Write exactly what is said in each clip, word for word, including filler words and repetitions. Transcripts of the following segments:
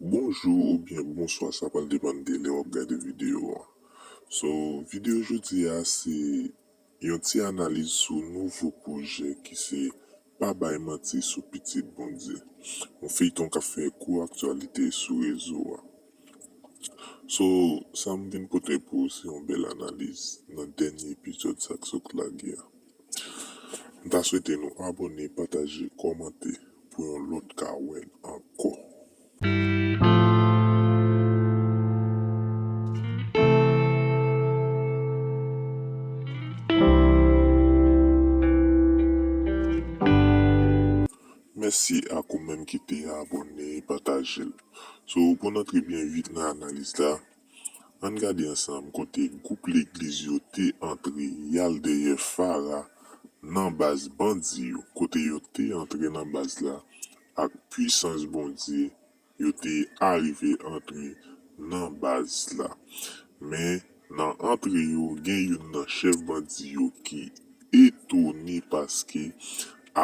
Bonjou oubyen bonswa, sa pral depann de lè w ap gade videyo a. So, videyo jodi a se yon ti analiz sou nouvo pwojè ki se Pa Bay Manti sou Pitit Bondye. Yon feyton k ap fè gwo aktyalite sou rezo a. So, sa m vin pote pou ou se yon bèl analiz nan dènye epizòd sa k sot lage a. M ta swete nou abòne, pataje, kòmante pou yon lòt ka wè l ankò. Mèsi ak ou menm ki te abòne, pataje l. So, pou n antre byen vit nan analiz la, ann gade ansanm kote gwoup legliz yo te antre y al dèyè Farah nan baz bandi yo, kote yo te antre nan baz la ak pwisans Bondye, yo te arive antre nan baz la. Men, nan antre yo, gen youn nan chèf bandi yo ki etone paske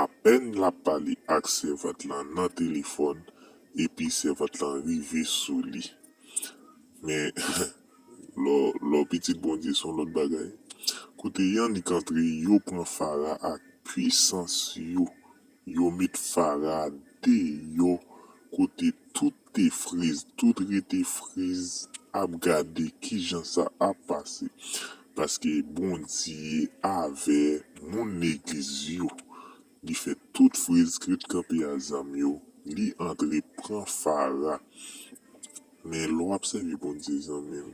apèn l ap pale ak sèvant lan nan telefòn, epi sèvant lan rive sou li. Men, lè w, lè w pitit Bondye, se yon lòt bagay. Kote y annik antre, yo pran Farah ak pwisans yo. Yo met Farah deyò, kote tout te friz, tout rete friz, ap gade kijan sa ap pase. Paske Bondye avè moun legliz yo. Li fè tout friz ki t kanpe a zam yo, li antre pran Farah. Men lè w ap sèvi Bondye, zanmi m,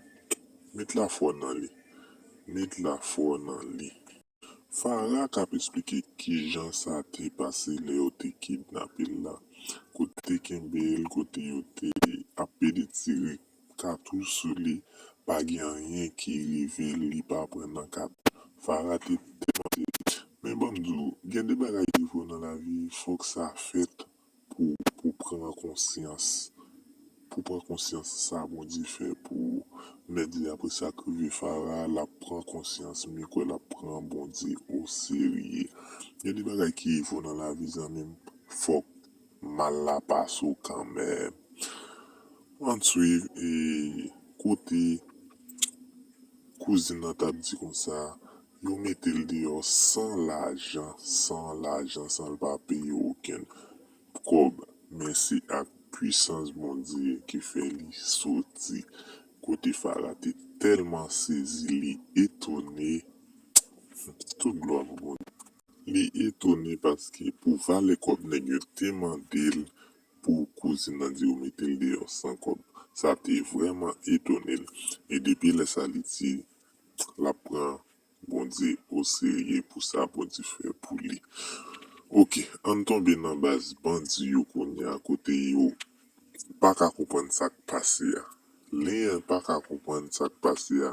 met lafwa nan li. Met lafwa nan li. Farah k ap esplike kijan sa te pase lè yo te kidnape l la, kote te kenbe l, kote yo te ap pede tire katouch sou li, pa gen anyen ki rive l, li pa pran nan katouch. Farah te tèlman tris. Men ban m di w, gen de bagay ki rive w nan lavi, fòk sa fèt pou, pou pran konsyans. Pou pran konsyans sa Bondye fè pou ou. Mèt di apre sa k rive Farah, l ap pran konsyans, m kwè l ap pran Bondye oserye. Gen de bagay ki rive w nan lavi, zanmi m, fòk mal la pase w kanmenm. Ann swiv, e, kote kouzin nan t ap di konsa, yo mete l deyò san lajan, san lajan, san l pa peye okenn kòb, men se ak pwisans Bondye ki fè li soti. Kote Farah te tèlman sezi, li etone, tout glwa pou Bondye. Li etone paske pou valè kòb nèg yo te mande l, pou kouzin nan di yo mete l deyò san kòb. Sa te vrèman etone l. E depi lè sa, li di l ap pran Bondye oserye pou sa Bondye fè pou li. Oke, ann tonbe nan baz bandi yo kounye a, kote yo pa ka konprann sa k pase a. Len pa ka konprann sa k pase a,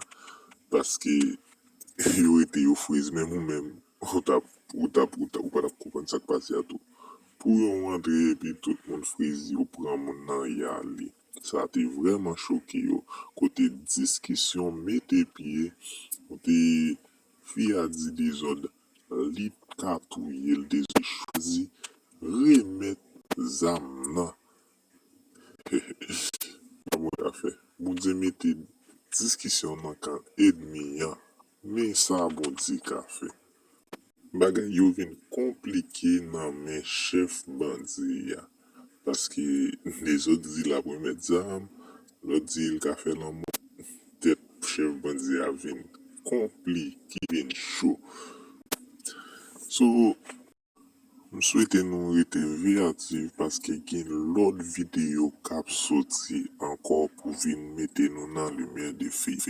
paske yo rete yo friz, menm ou menm, ou t ap, ou t ap, ou t ap, ou pa t ap konprann sa k pase a tou. Pou yo rantre epi tout moun friz, yo pran moun nan y ale. Sa te vrèman choke yo. Kote diskisyon mete pye, kote fi a di Dezòd, li ka touye l, Dezòd chwazi remèt zam nan. Sa Bondye ka fè. Bondye mete diskisyon nan kan ènmi an. Men sa Bondye ka fè. Bagay yo vin konplike nan men chèf bandi a. Paske Dezòd di l ap remèt zam, lòt di l ka fè lanmò. Tèt chèf bandi a vin konplike, vin cho. So, m swete nou rete veyatif paske gen lòt videyo k ap soti ankò pou vin mete nou nan limyè de fake